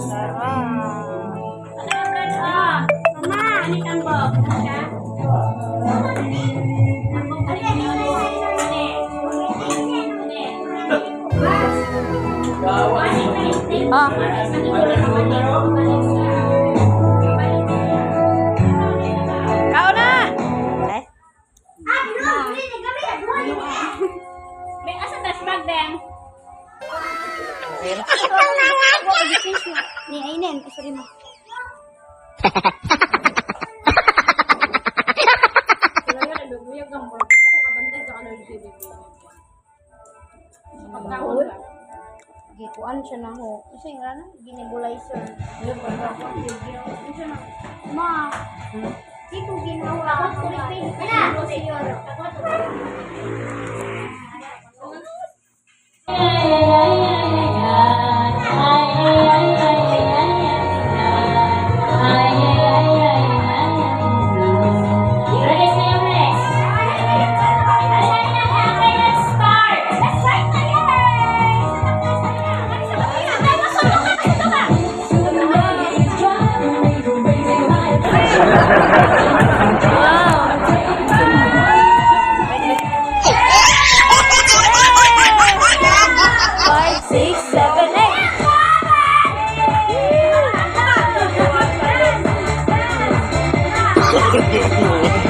Sarap. Mama, ani tambok. Ka? Tambok ani ani. Ani. Ah. Kao na! Eh? May asa trash bag dem. Ni Ainen, sorry mo. Gikuan siya na ho. Isa yung ano? Ginebulizer. Isa na. Ma. Di ko ginawa. Ready sa next. Okay, let's start. Let's start na, Wow! Five, six, seven, eight.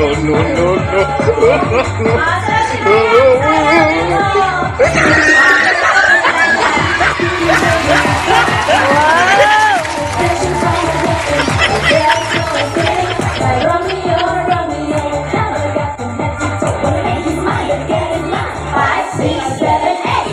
No, no, no, no. 5, 6, 7, 8.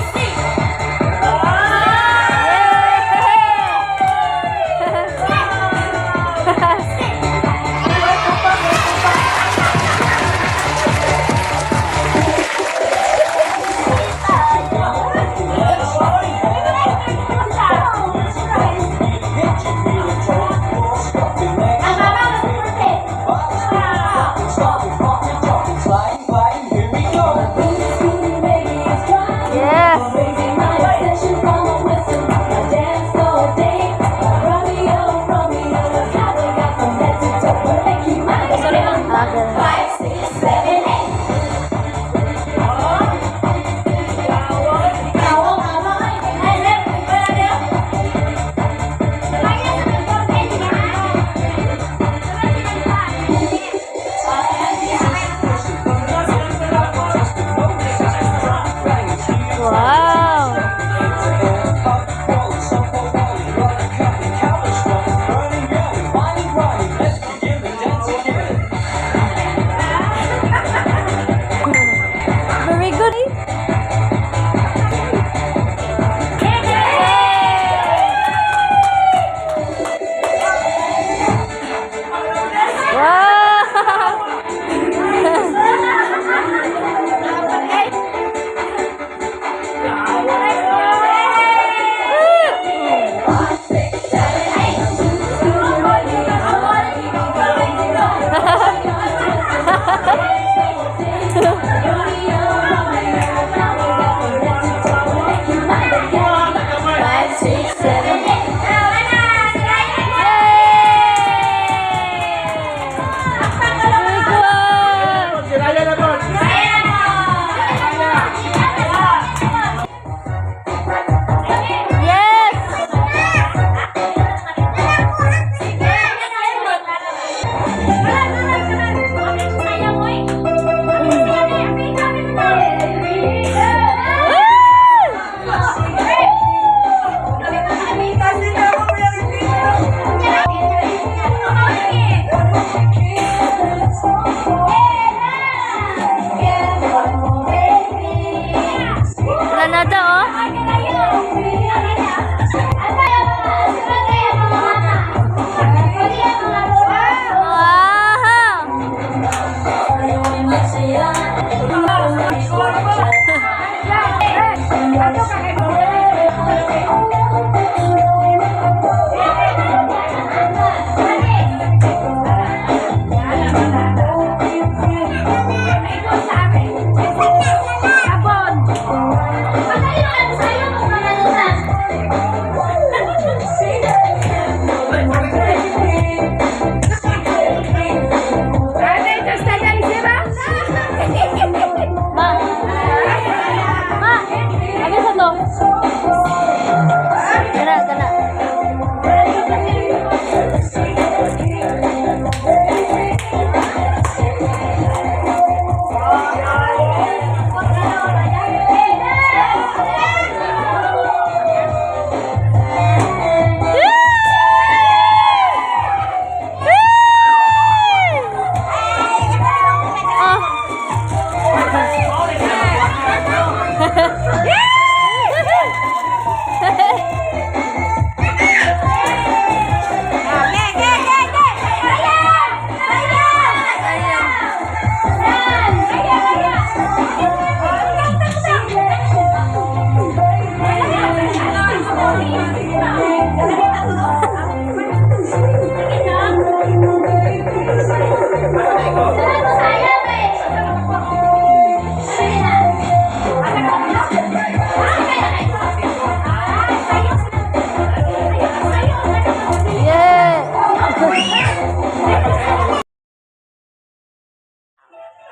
Yeah!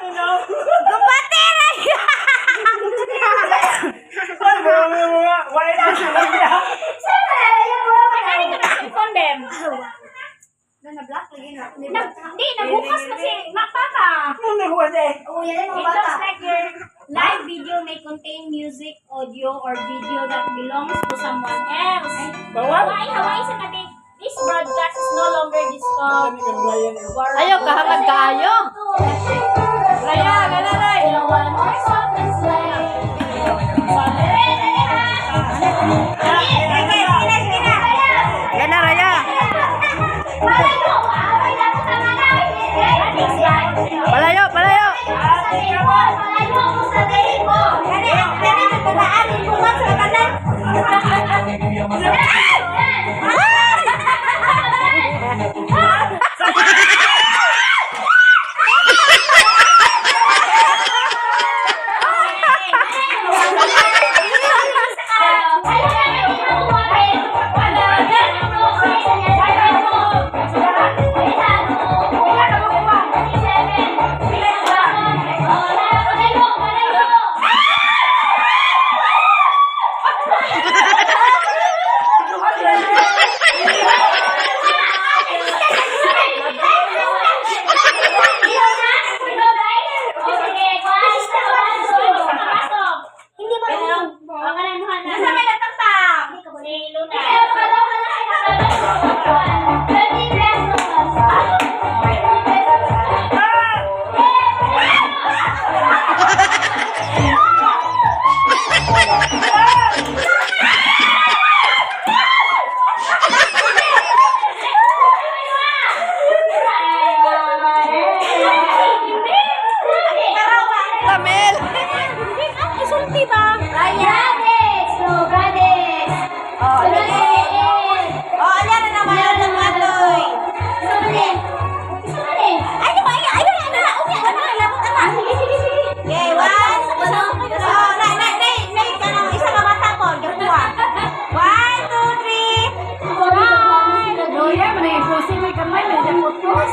Gumpate ra! Ano ka na cellphone, Bem? Na-block lagi na. Di, nagbukas na si Papa. Oo, yan yung It mga bata. looks like your live video may contain music, audio, or video that belongs to someone else. Bawal? Hawaii, Hawaii sa tabi. This broadcast is no longer discovered. Ayaw, kahangad kaayo. Raya, ganaray. One more song and slay. Gana, Raya. Palayo, palayo. Hindi ba Nasa may natangtang. Si Luna. Tamel. Isulti ba? Oh, ayan na naman ang matoy. Ay, di ba? Ay, ay, ay, ay, ay, ay, ay, Okay, one. Oh, na, na, na, na, kanang isa ka bata ko. Gapuha. One, two, three. Loya, may pusi, may kamay, may daputos.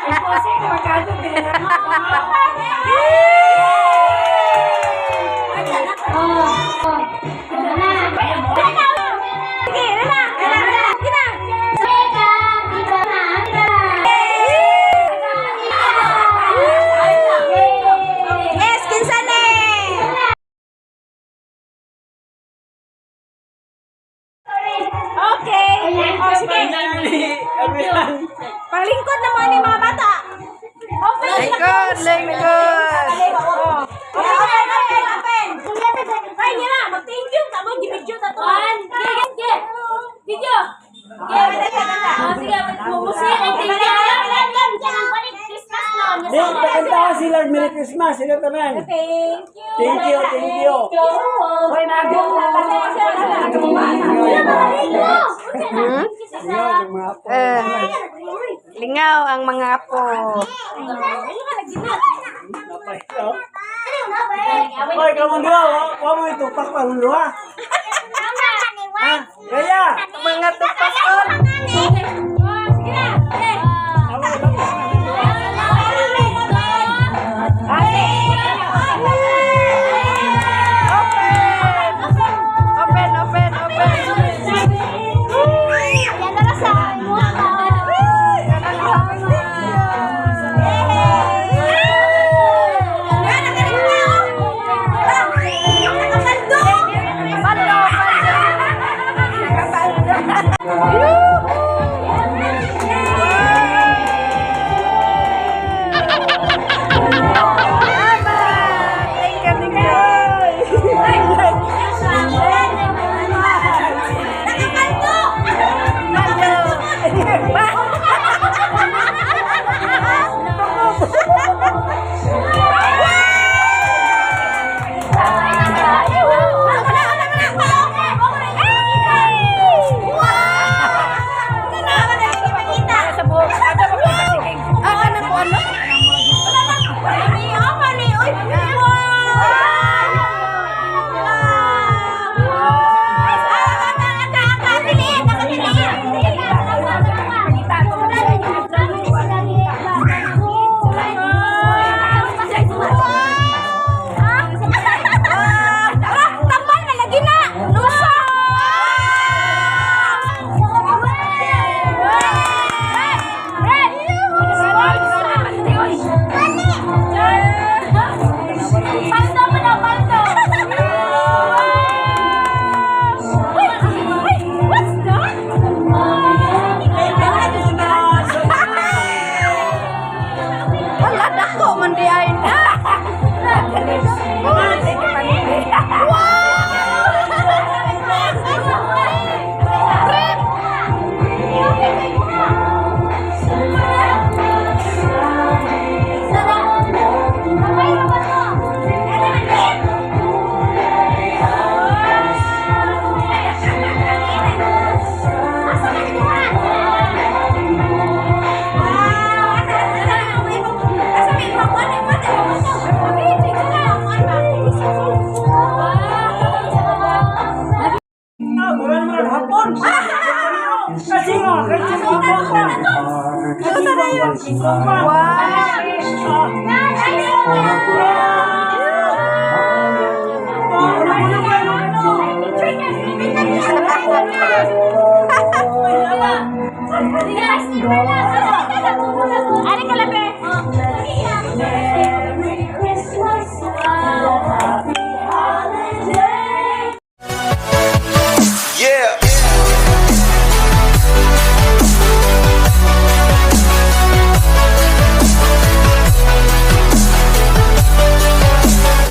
May pusi, kumakado, Sige, na, na, na, na, na. Yes, kinsa ni? Okay. Oh, sige. Panglingkod na mo ni mga bata. Open. Lingkod, lingkod. Open, open, open. Ay, niya na. Mag-thank you. Tama, gibidyo ta to. One, sige, video. Oh, sige, mumusik ang thank you. Christmas no. Di, pakantahan sila Merry Christmas. Sila tanan. Thank you. Thank you, thank you. Hoy, nagong Yun, yung mga apo. Eh, lingaw ang mga apo. Napahiya. Hoy, kamu dua, wa mo itupak pa mong dua. Ha? Kaya. Mga tupakon. Sige na. Ako, lapit na ng dua. Open! Open, open, open! Paldo, paldo! Paldo mo daw, paldo. Wait, wait, what's that? Wala dako man di ay na. Ah, wala naman hapon. Kasi nga, kasi nga, kasi nga.